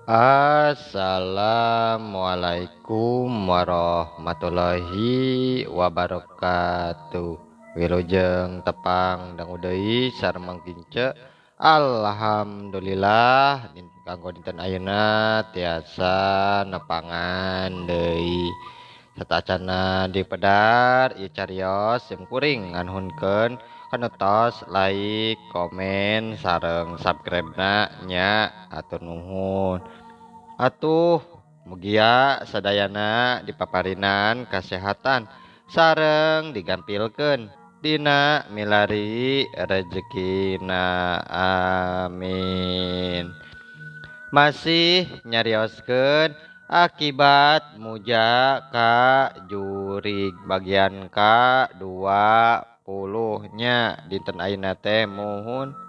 Assalamualaikum warahmatullahi wabarakatuh. Wilujeng tepang dangu deui sareng Mang Kince. Alhamdulillah kanggo dinten ayeuna tiasa nepangan deui. Satacana dipedar ieu carios sim kuring nganuhunkeun kana tos like, komen, sareng subscribe-na nya, hatur nuhun. Atuh mugia sadayana dipaparinan kasehatan sareng digampilkeun dina milari rejekina, amin. Masih nyarioskeun akibat muja ka jurig bagian ka 20 nya dinten ayeuna teh muhun.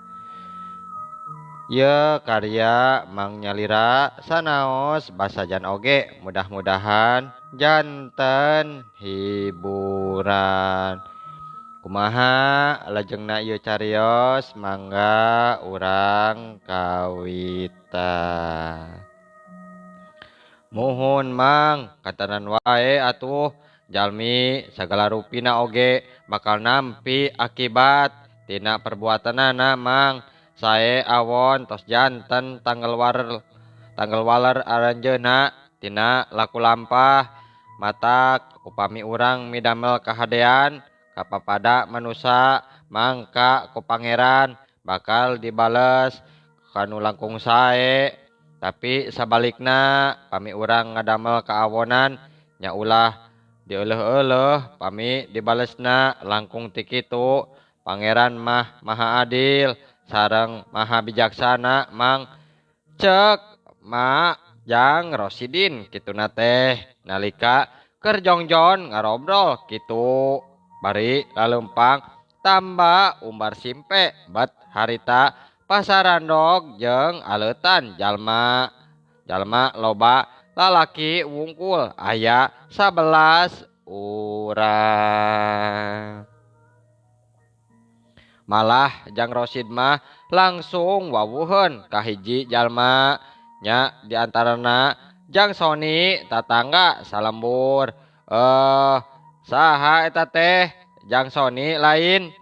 Ye karya Mang Nyalira sanaos basajan oge mudah-mudahan janten hiburan. Kumaha lajengna ieu carios mangga urang kawitan. Muhun Mang katanan wae atuh jalmi sagala rupina oge bakal nampi akibat tina perbuatanana Mang. Sae awon tos janten tanggal waler aranjeuna tina laku lampah matak upami urang midamel kahadean kapapada manusa mangka ku pangeran bakal dibales kanu langkung sae. Tapi sabalikna pami urang ngadamel kaawonan nya ulah dieuleuh-euleuh pami dibalesna langkung ti kitu. Pangeran mah maha adil sareng maha bijaksana Mang. Cek ma Jang Rosidin kituna teh nalika keur jongjon ngarobrol kitu bari lalempang tambah umbar simpe bet harita pasarandog jeung aleutan jalma jalma loba lalaki wungkul aya 11 urang. Malah Jang Rosid mah langsung wawuheun ka hiji jalma nya diantarana Jang Sony tatangga salembur. Saha eta teh Jang Sony lain?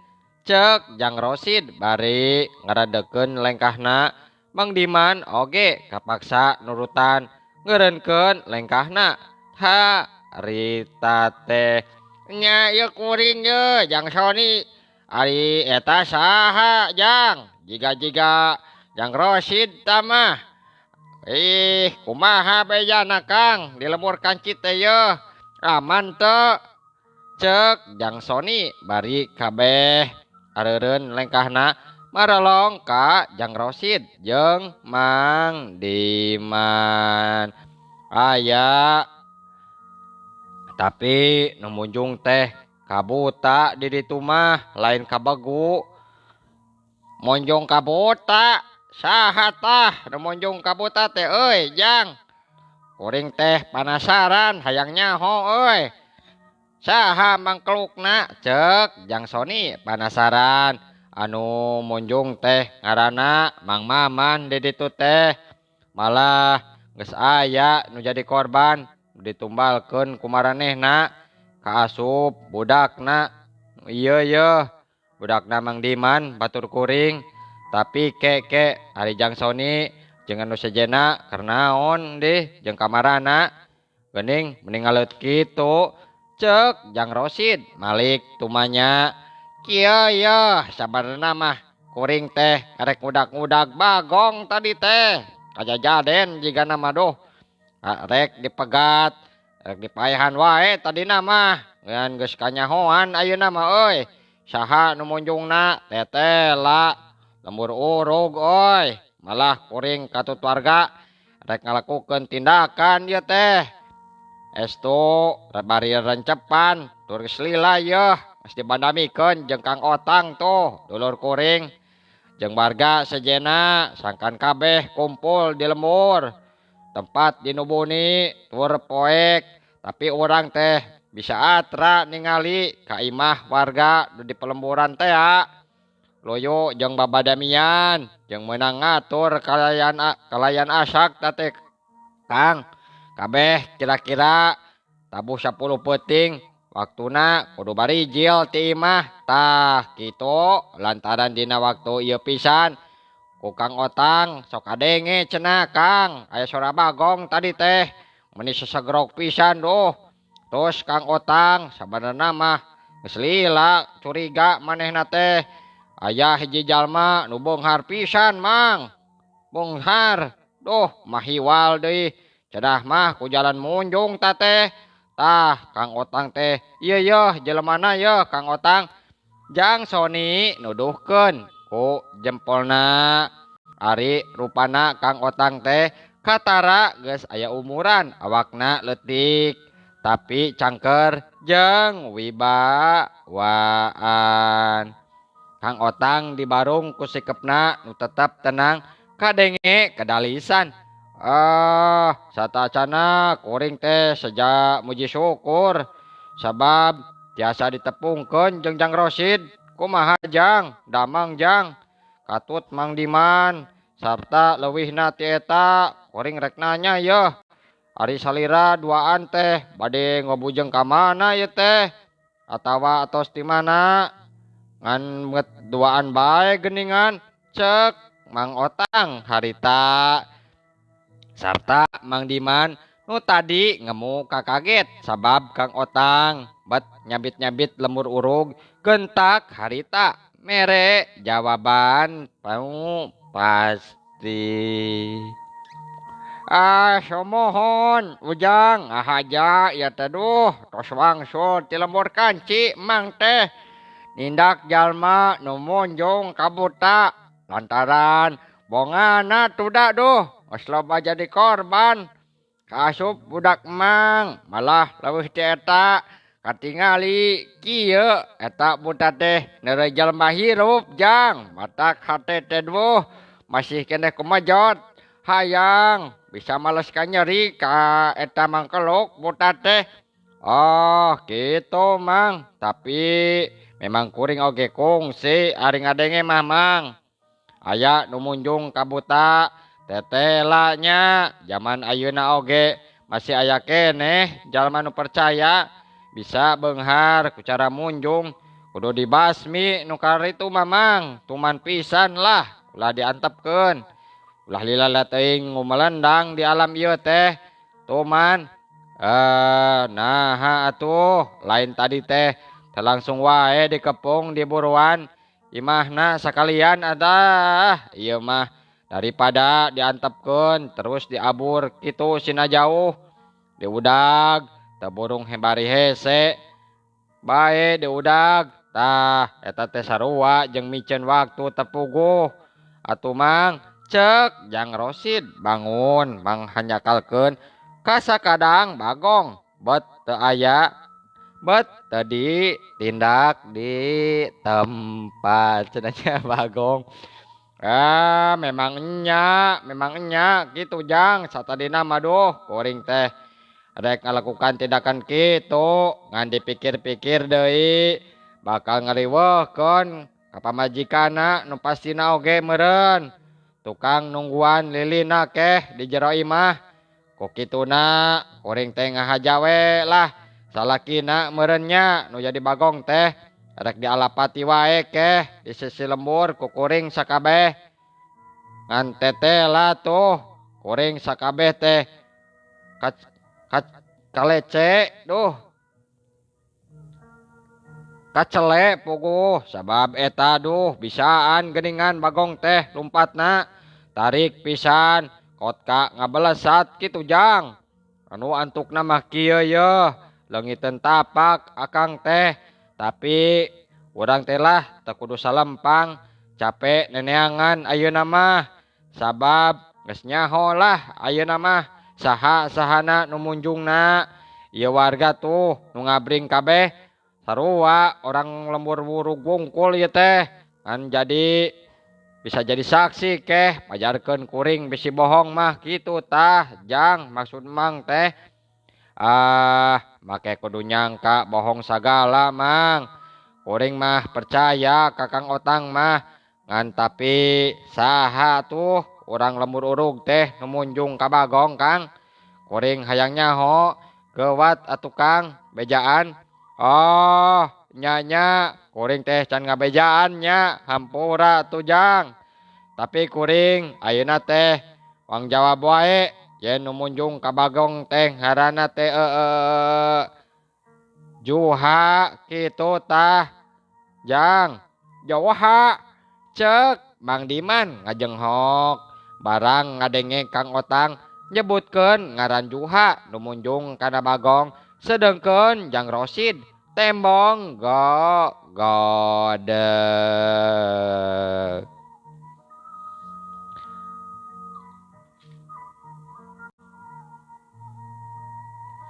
Cek Jang Rosid bari ngaradekeun lengkahna. Mang Diman oge kapaksa nurutan ngeureunkeun lengkahna. Ha rita teh nya ieu kuring ye Jang Sony. Ari eta saha Jang? Jiga-jiga Jang Rosid tamah. Ih, kumaha bejana Kang di lembur kancit teh yeuh. Aman teu? Cek Jang Sony bari kabeh areureun lengkahna marolong ka Jang Rosid jeung Mang Diman. Aya tapi nu munjung teh kabuta di ditu mah lain kabegu. Monjong kabuta saha tah nu monjong kabuta teh euy Jang? Kuring teh panasaran hayang nyaho euy. Saha mangkelukna? Cek Jang Sony panasaran. Anu monjong teh ngaranna Mang Maman di ditu teh. Malah geus aya nu jadi korban ditumbalkeun ku maranehna kaasup budakna. Ieu yeuh budakna Mang Diman batur kuring. Tapi ke ari Jang Sony jeung anu sejenna keur naon deh jeung kamarana geuning mending ngaleut kitu. Cek Jang Rosid malik tumanya. Kieu yeuh sabarna mah kuring teh arek ngudag-ngudag bagong tadi teh kajajaden jigana mah duh rek dipegat rek dipaehan wae tadina mah ngan geus kanyahoan ayeuna mah euy. Saha nu munjungna tetela lembur urug euy. Malah kuring katut warga rek ngalakukeun tindakan ieu teh. Estu bari rencepan tur geus lila yeuh geus dibandamikeun jeung Kang Otang tuh dulur kuring jeung warga sejena sangkan kabeh kumpul di lembur tempat dinubuni tur poek. Tapi urang teh bisa atra ningali ka imah warga di pelemburan teh ya. Loyo jeung babadamian jeung meunang ngatur kalayan asak teh Kang kabeh kira-kira tabuh 10 peuting waktuna kudu barijil ti imah. Tah kitu lantaran dina waktu ieu pisan ku Kang Otang sok kadenge cenah Kang aya suara bagong tadi teh meni sesegrok pisan duh. Terus Kang Otang sabenerna mah geus lila curiga manehna teh aya hiji jalma nu beunghar pisan Mang. Beunghar duh mahiwal deui cedah mah ku jalan munjung ta teh. Tah Kang Otang teh ieu yeuh jelemana yeuh Kang Otang. Jang Sony nuduhkeun ku jempolna. Ari rupana Kang Otang teh katara geus aya umuran awakna leutik tapi cangker jeung wibawaan. Kang Otang dibarung ku sikepna nu tetep tenang kadenge kedalisan. Satacana kuring teh seja muji syukur sabab tiasa ditepungkeun jeung Jang Rosid. Kumaha Jang damang Jang katut Mang Diman sarta leuwihna ti eta kuring rek nanya yeuh. Ari salira duaan teh bade ngobujeng ka mana ieu teh atawa atos ti mana ngan nget duaan bae geuningan cek Mang Otang harita sarta Mang Diman nu tadi ngemu kakaget sabab Kang Otang bet nyabit-nyabit lemur urug gentak harita mere jawaban pau pasti. Ah somohon Ujang ahaja ieu teh duh tos wangsul ti lembur kanci Mang teh nindak jalma nu munjung ka buta lantaran bongana tuda duh geus loba jadi korban kaasup budak Mang malah leuwih ti eta katingali kieu eta buta teh neureuy jalma hirup Jang matak hate teh duh masih keneh kumejot hayang bisa males ka nyeri ka eta mangkeluk buta teh. Oh gitu Mang, tapi memang kuring oge kungsi ari ngadenge mah Mang. Aya nu munjung ka buta tetela nya jaman ayeuna oge masih aya keneh jalma nu percaya bisa beunghar ku cara munjung kudu dibasmi nu karitu mah Mang. Tuman pisan lah ulah diantepkeun ulah lila teuing ngumelendang di alam ieu teh tuman. Naha atuh lain tadi teh langsung wae dikepung di buruan imahna sakalian adah ieu mah daripada diantepkeun terus diabur kitu sina jauh diudag teu burung hebari hese bae diudag. Tah eta teh sarua jeung miceun waktu tepuguh atuh Mang. Cek Jang Rosid bangun Mang hanyakalkeun kasakadang bagong bet teu aya bet teu ditindak di tempat cenah bagong. Memang enya gitu Jang satadina mah duh kuring teh rek ngalakukan tindakan kitu ngan dipikir-pikir deui bakal ngariweuhkeun ka pamajikanna nu pastina oge meureun tukang nungguan lilina keh di jero imah. Ku kituna kuring teh ngahaja we lah salakina meureun nya nu jadi bagong teh rek dialapati wae keh di sisi lembur ku kuring sakabeh ngan teteh lah tuh kuring sakabeh teh kalece duh kacele puguh sabab eta duh bisaan geuningan bagong teh lumpatna tarik pisan kotka ngabelesat kitu Jang. Anu antukna mah kieu yeuh leungiteun tapak akang teh tapi urang teh lah teu kudu salempang capek neneangan ayeuna mah sabab geus nyaho lah ayeuna mah saha-sahana nu munjungna ieu warga tuh nu ngabring kabeh sarua orang lembur wurug wungkul ieu teh ngan jadi bisa jadi saksi keh pajarkeun kuring bisi bohong mah kitu tah Jang maksud Mang teh. Make kudu nyangka bohong sagala Mang. Kuring mah percaya ka Kang Otang mah ngan tapi saha tuh urang lembur urug teh nu munjung ka Bagong Kang. Kuring hayang nyaho geuwat atuh Kang bejaan. Oh nya-nya kuring teh can ngabejaan nya hampura atuh Jang. Tapi kuring ayeuna teh wang jawab wae yen nu munjung ka Bagong teh ngaranna teh Juha kitu tah Jang. Juha cek Mang Diman ngajenghok barang ngadenge Kang Otang nyebutkeun ngaran Juha nu munjung kana Bagong sedengkeun Jang Rosid tembong go godeg.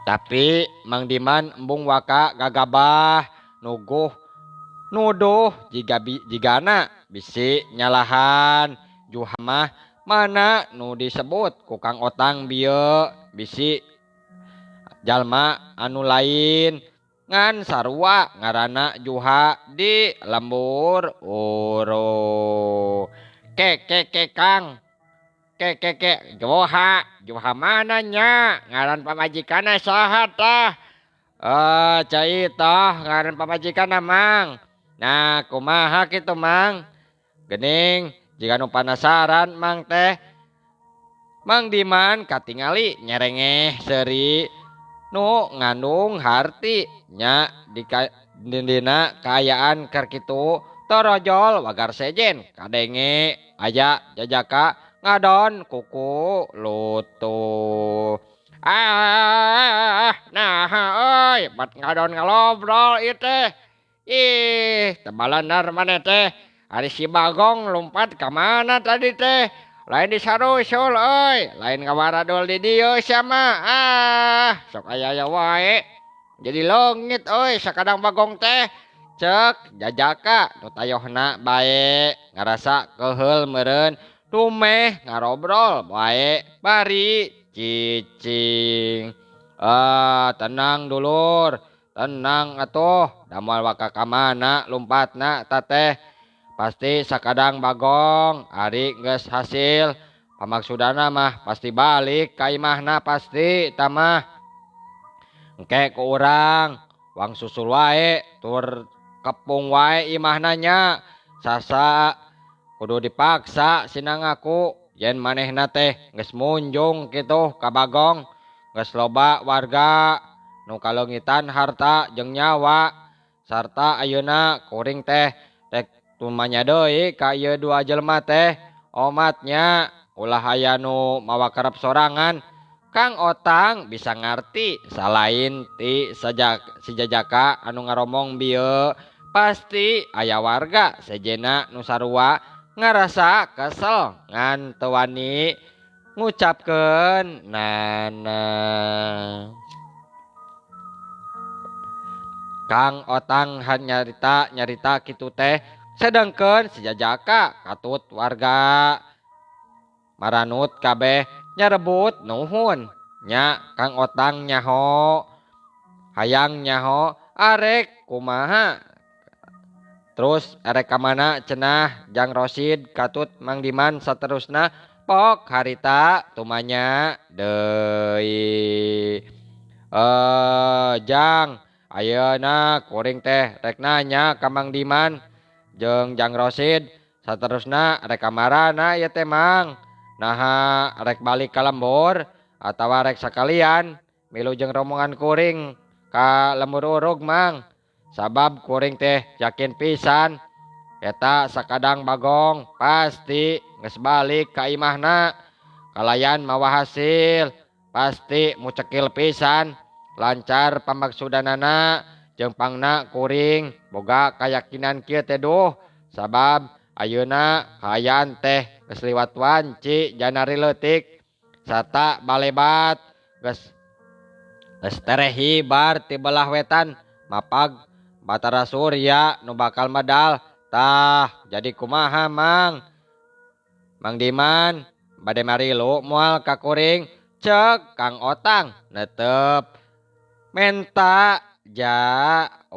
Tapi Mang Diman embung waka gagabah nuguh nuduh jigana bisi nyalahan Juha mah mana nu disebut ku Kang Otang bieu bisi jalma anu lain ngan sarua ngaranna Juha di lembur uru. Ke ke ke Kang ke ke ke Juha Juha mana nya ngaran pamajikanna saha tah? Cai tah ngaran pamajikanna Mang. Nah kumaha kitu Mang? Gening jika nu panasaran Mang teh. Mang Diman katingali nyerengeh seuri nu ngandung harti nya dina kaayaan keur kitu torojol wagar sejen kadenge aya jajaka ngadon kuku lutuh. Ah nah euy bat ngadon ngalobrol ieu teh. Ih tebalanar maneh teh. Ari si Bagong lompat ka mana tadi teh? Lain disarusul euy, lain ngawaradul di dieu sia mah. Ah, sok aya-aya wae. Jadi leungit euy sakadang Bagong teh. Cek jajaka nu tayohna bae ngarasa keuheul meureun tumeh ngarobrol bae bari cicing. Ah, tenang dulur, tenang atuh. Da moal waka ka mana lumpatna ta teh. Pasti sakadang Bagong ari geus hasil pamaksudana mah pasti balik ka imahna pasti ta mah. Engke ku urang wang susul wae tur kepung wae imahna nya. Sasa kudu dipaksa sina ngaku yen manehna teh geus munjung kitu ka Bagong. Geus loba warga nu kaleungitan harta jeung nyawa sarta ayeuna kuring teh rek tumanya deui ka ieu dua jelema teh omatnya ulah aya nu mawa kerep sorangan. Kang Otang bisa ngarti salain ti si jajaka anu ngaromong bieu pasti aya warga sejena nu sarua ngarasa kesel ngan teu wani ngucapkeun nana. Kang Otang han nyarita kitu teh sedengkeun si jajaka katut warga maranut kabeh nyarebut nuhun nya. Kang Otang nyaho hayang nyaho arek kumaha terus arek ka mana cenah Jang Rosid katut Mang Diman saterusna pok harita tumanya deui. Jang ayeuna kuring teh rek nanya ka Mang Diman jeung Jang Rosid saterusna rek ka marana ieu teh Mang. Naha rek balik ka lembur atawa rek sakalian milu jeung rombongan kuring ka lembur urug Mang. Sabab kuring teh yakin pisan eta sakadang Bagong pasti geus balik ka imahna kalayan mawa hasil pasti mucekil pisan lancar pamaksudanana jeung pangna kuring boga kayakinan kieu teh duh. Sabab ayeuna kaayaan teh geus liwat wanci janari leutik sarta balebat geus tereh hibar ti belah wetan mapag Batara Surya nu bakal medal. Tah jadi kumaha Mang? Mang Diman bade marilu moal ka kuring cek Kang Otang netep menta jawaban.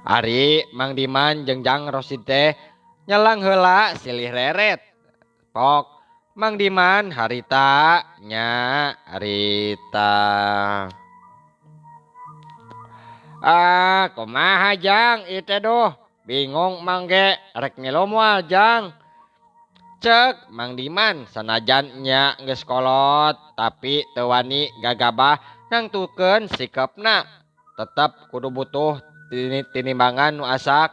Ari Mang Diman jeung Jang Rosid teh nyelang heula silih reret. Pok Mang Diman harita nya harita. Ah, kumaha Jang ieu teh duh, bingung Mang ge rek milu moal Jang. Cek Mang Diman sanajan nya geus kolot tapi teu wani gagabah nangtukeun sikepna. Tetep kudu butuh tinimbangan nu asak.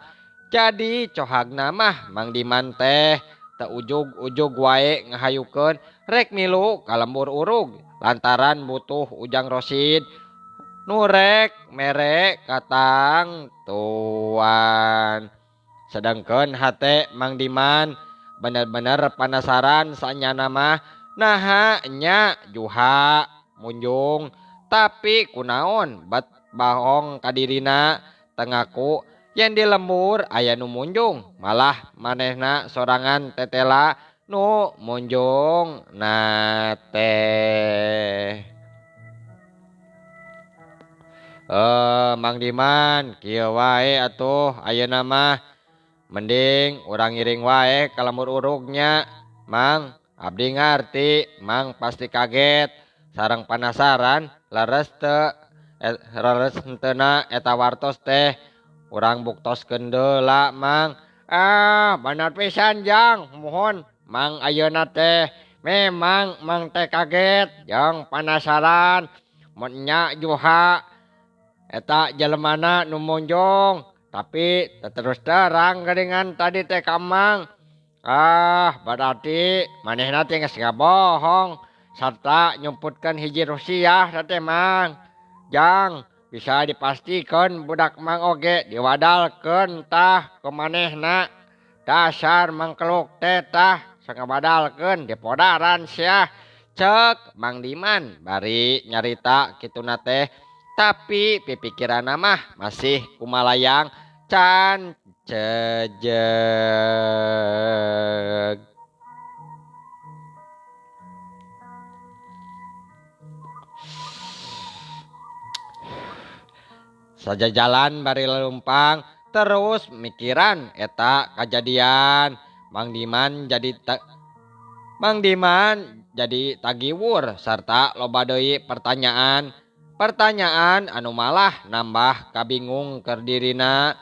Jadi cohagna mah Mang Diman teh teu ujug-ujug wae ngahayukeun rek milu ka lembur urug lantaran butuh Ujang Rosid nu rek mere katangtuan. Sedangkeun hate Mang Diman bener-bener penasaran sanyana mah naha nya Juha munjung tapi kunaon bet bahong kadirina tengaku yen di lembur aya nu munjung malah manehna sorangan tetela nu munjung na teh. Mang Diman kieu wae atuh ayeuna mah mending urang ngiring wae ka lembur urugnya. Mang abdi ngarti Mang pasti kaget sareng penasaran leres teu leres henteuna eta wartos teh urang buktoskeun deula Mang. Ah bener pisan Jang, muhun Mang ayeuna teh memang Mang teh kaget jeung penasaran mun nya Juha eta jelemana nu munjung tapi terus terang geuningan tadi teh ka Mang. Ah berarti manehna teh geus ngabohong sarta nyumputkeun hiji rusiah teh Mang. Jang bisa dipastikan budak Mang oge diwadalkeun tah ku manehna. Dasar mangkeluk teh tah sangabadalkeun dipodaran sia. Cek Mang Diman bari nyarita kituna teh tapi pipikiranna mah masih kumalayang can cejeg. Saja jalan bari lelumpang terus mikiran eta kajadian. Mang Diman jadi Mang Diman jadi tagiwur sarta loba deui pertanyaan. Pertanyaan anu malah nambah kabingung keur dirina.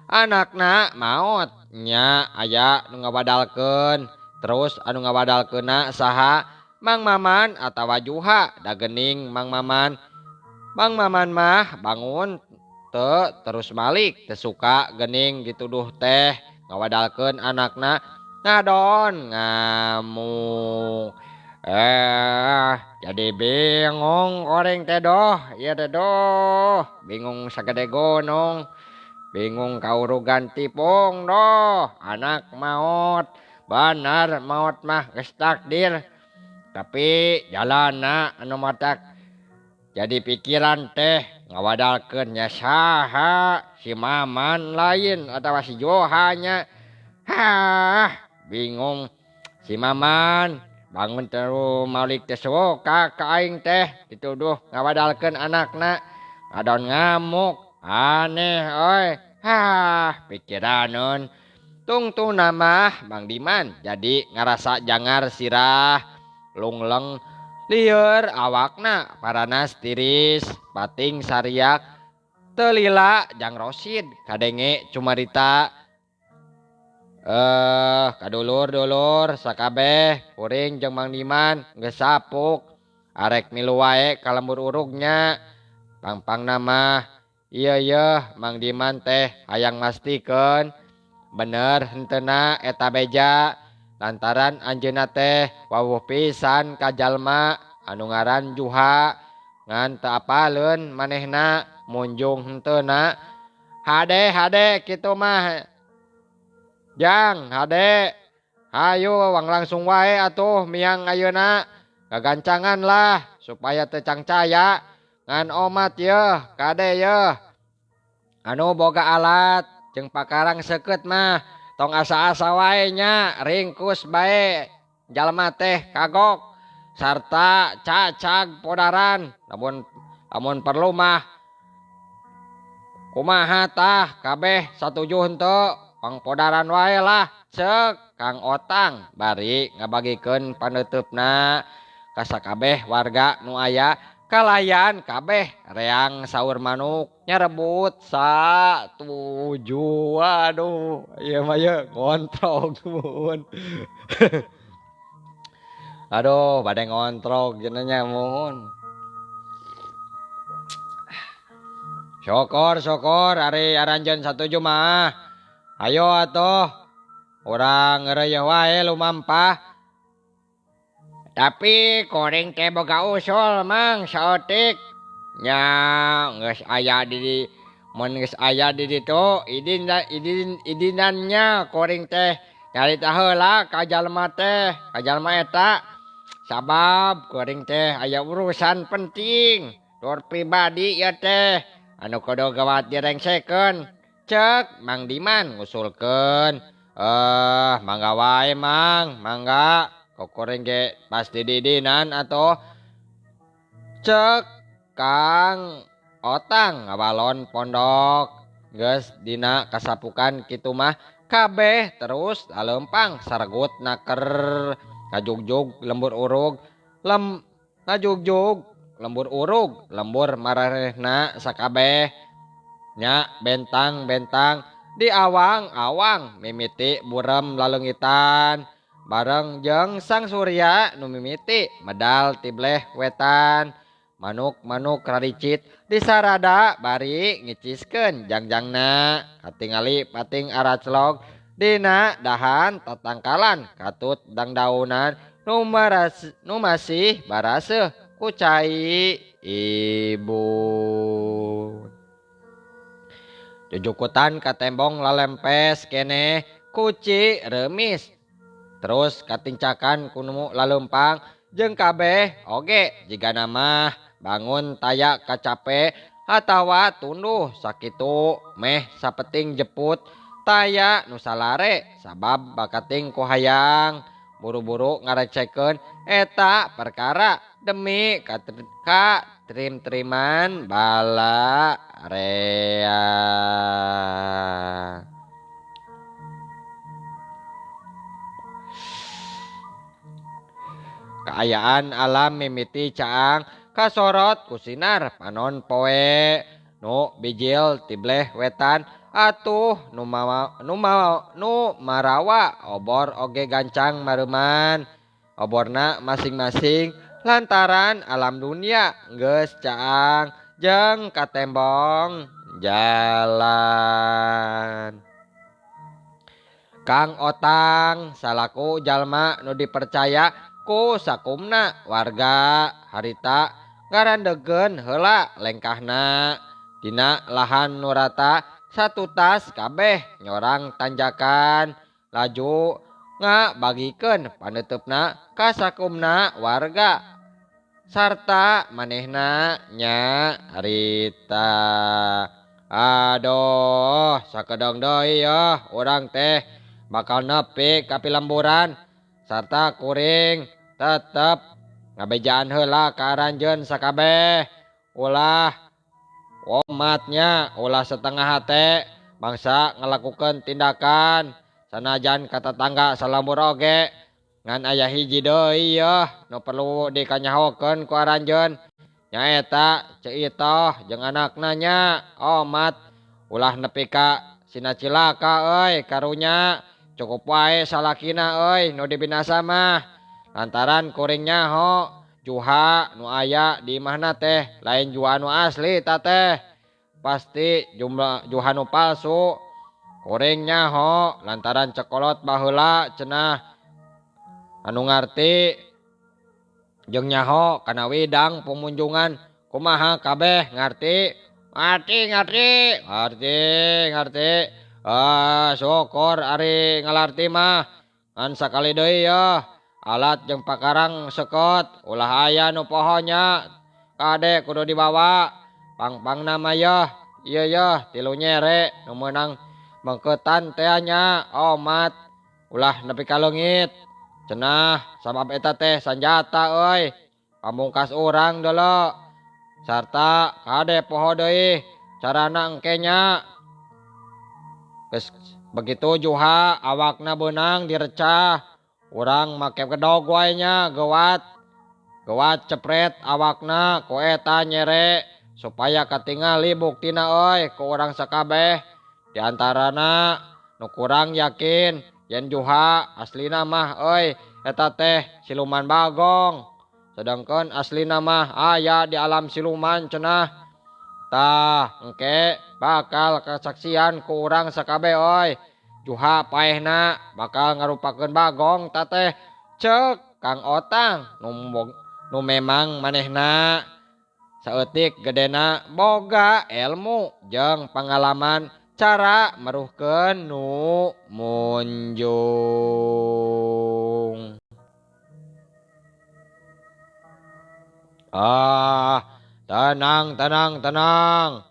Anakna maot nya aya nu ngawadalkeun. Terus anu ngawadalkeunna saha? Mang Maman atawa Juha? Da geuning Mang Maman. Mang Maman mah bangun teu terus malik teu suka geuning dituduh teh ngawadalkeun anakna ngadon ngamuk. Jadi bingung goreng teh doh, ieu teh doh, bingung sagede gunung, bingung kaurugan tipung doh, anak maot, bener maot mah geus takdir, tapi jalana anu matak jadi pikiran teh ngawadalkeun nya saha, si Maman lain atawa si Joha nya. Hah, bingung si Maman. Bangun terus malik teh suka ka aing teh dituduh ngawadalkeun anakna ngadon ngamuk aneh euy. Hah, pikiraneun tungtuna mah Mang Diman jadi ngarasa jangar sirah lungleng lieur awakna paranas tiris pating sariak teu lila Jang Rosid kadenge cumarita. Kadulur-dulur sakabeh kuring jeung Mang Diman geus sapuk arek milu wae ka lembur urugnya. Pangpangna mah ieu yeuh Mang Diman teh hayang mastikeun bener henteuna eta beja lantaran anjeunna teh wawuh pisan ka jalma anu ngaran Juha ngan teu apaleun manehna munjung henteuna. Hade hade kitu mah Jang, hade, hayu wang langsung wae atuh miang ayeuna gagancangan lah supaya teu cangcaya ngan omat yeuh kade yeuh anu boga alat jeung pakarang seukeut mah tong asa-asa wae nya ringkus bae jalma teh kagok sarta cacag podaran lamun perlu mah Kumaha tah kabeh satuju henteu pangpodaran wae lah cek Kang Otang bari ngabagikeun paneuteup-na ka sakabeh warga nu aya kalayan kabeh reang saur manuk nyarebut satuju. Aduh ieu mah ye ngontrog mun. Aduh bade ngontrog cenah nya muhun. Syukur syukur ari aranjeun satuju mah. Ayo atuh urang ngeureuy wae lumampah. Tapi kuring teh boga usul mang saeutik. Nya geus aya di mun geus aya di ditu idin idin idinannya kuring teh nyarita heula ka jalma teh ka jalma eta. Sabab kuring teh aya urusan penting tur pribadi ieu teh anu kudu gawat direngsekeun. Cek Mang Diman ngusulkeun. Mangga wae mang, mangga. Kuring ge pasti didinan atuh. Cek Kang Otang ngawalon pondok. Geus dina kasapukan kitu mah kabeh terus laleumpang saregut naker ngajugjug lembur urug lem ngajugjug lembur urug lembur maranehna sakabeh nya bentang-bentang di awang-awang mimiti burem laleungitan bareng jeung sang surya nu mimiti medal tibleh wetan. Manuk-manuk raricit disarada bari ngiciskeun jangjangna katingali pating araclog dina dahan tatangkalan katut dangdaunan nu masih baraseuh ku cai ibu. Jujukutan katembong lalempes keneh kuci reumis terus katincakan ku nu laleumpang jeung kabeh oge jigana mah bangun taya kacape atawa tunduh sakitu meh sapeting jeput taya nu salare sabab bakating ku hayang buru-buru ngarecehkeun eta perkara demi katrim-triman bala rea. Kaayaan alam mimiti caang kasorot ku sinar panon poe nu bijil tibleh wetan atuh nu marawa obor oge gancang mareuman oborna masing-masing lantaran alam dunia geus caang jeung katembong jalan. Kang Otang salaku jalma nu dipercaya ku sakumna warga harita ngarandegeun heula lengkahna dina lahan nu rata satutas kabeh nyorang tanjakan laju ngabagikeun paneuteup-na ka sakumna warga sarta manehna nyarita. Aduh sakedeung deui yeuh urang teh bakal nepi ka pilemburan sarta kuring tetep ngabejaan heula ka aranjeun sakabeh ulah omatnya ulah setengah hate bangsa ngalakukeun tindakan sanajan ka tetangga salembur oge ngan aya hiji deui yeuh nu perlu dikanyahokeun ku aranjeun nyaeta Ceu Itoh jeung anakna nya omat ulah nepi ka sina cilaka euy karunya cukup wae salakina euy nu dibinasa mah lantaran kuring nyaho juha nu aya di imahna teh lain juha nu asli ta teh pasti jumlah juha nu palsu kuring nyaho lantaran cekolot baheula cenah anu ngarti jeung nyaho kana widang pumunjungan kumaha kabeh ngarti ngarti ngarti ngarti ngarti syukur ari ngalarti mah ngan sakali deui yeuh alat jeung pakarang sekot ulah aya nu poho nya kade kudu dibawa pang-pangna mah yeuh ieu yeuh tilu nyere nu meunang mengketan teh nya omat ulah nepi ka leungit cenah sabab eta teh sanjata euy pamungkas urang deuleu sarta kade poho deui Carana engke nya. Geus begitu Juha awakna beunang direcah. Urang make gedog wae nya gewat. Gewat cepret awakna ku eta nyere supaya katingali buktina euy ku urang sakabeh. Di antarana nu kurang yakin yen Juha aslina mah euy eta teh siluman bagong. Sedangkan aslina mah aya di alam siluman cenah. Tah engke bakal kesaksian ku urang sakabeh euy. Juha paehna bakal ngarupakeun bagong ta teh ceuk Kang Otang nu memang manehna saeutik gedena boga ilmu jeung pangalaman cara meruhkeun nu munjung. Ah, tenang tenang tenang.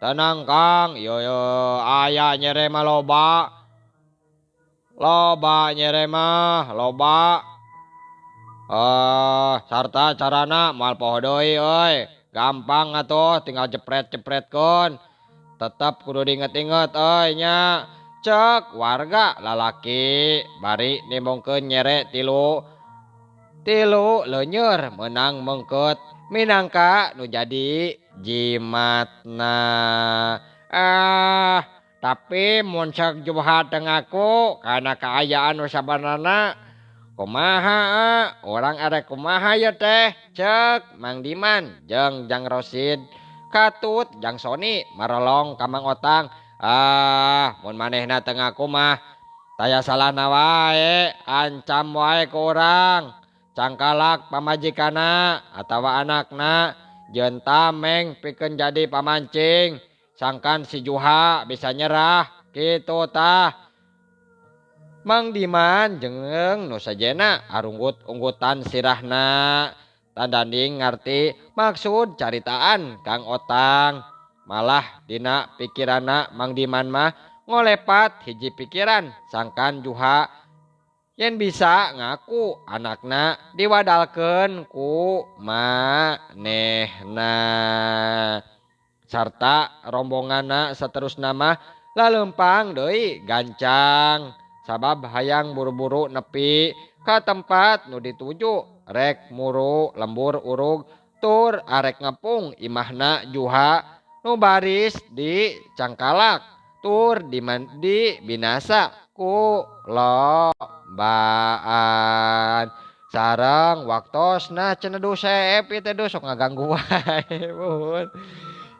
Tenang Kang, yo yo aya nyere mah loba. Loba nyere mah, loba. Sarta carana moal poho deui euy. Gampang atuh tinggal jepret-jepretkeun. Tetep kudu diinget-inget euy nya. Cek warga lalaki bari nimbongkeun nyere tilu. Tilu leunyer meunang mengket minangka nu jadi jimatna. Ah, tapi mun cek Juha teu ngaku kana kaayaan nu sabanarna kumaha urang arek kumaha ye teh cek Mang Diman jeung Jang Rosid katut Jang Soni marolong ka Mang Otang. Ah, mun manehna teu ngaku mah taya salahna wae, ancam wae ku urang. Cangkalak pamajikana atawa anakna jeung tameng pikeun jadi pamancing sangkan si Juha bisa nyerah kitu tah. Mang Diman jeung nu sajena arunggut-unggutan sirahna tandanding ngarti maksud caritaan Kang Otang. Malah dina pikiranna Mang Diman mah ngolepat hiji pikiran sangkan Juha yen bisa ngaku anakna diwadalkeun ku manehna. Sarta rombonganna saterusna mah laleumpang deui gancang sabab hayang buru-buru nepi ka tempat nu dituju rek muru lembur urug tur arek ngepung imahna Juha nu baris di Cangkalak tur di binasa ku lobaan. Sareng waktosna cenah duh seep ieu teh duh sok ngaganggu wae mun.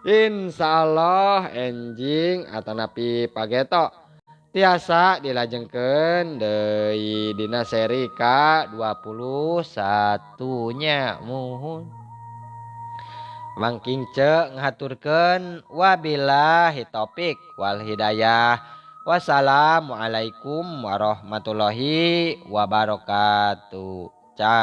Insyaallah enjing atanapi pageto tiasa dilajengkeun deui dina seri ka-21 nya muhun. Mang Kince ngahaturkeun wabillahi taufik wal hidayah. Wassalamualaikum warahmatullahi wabarakatuh. Cah.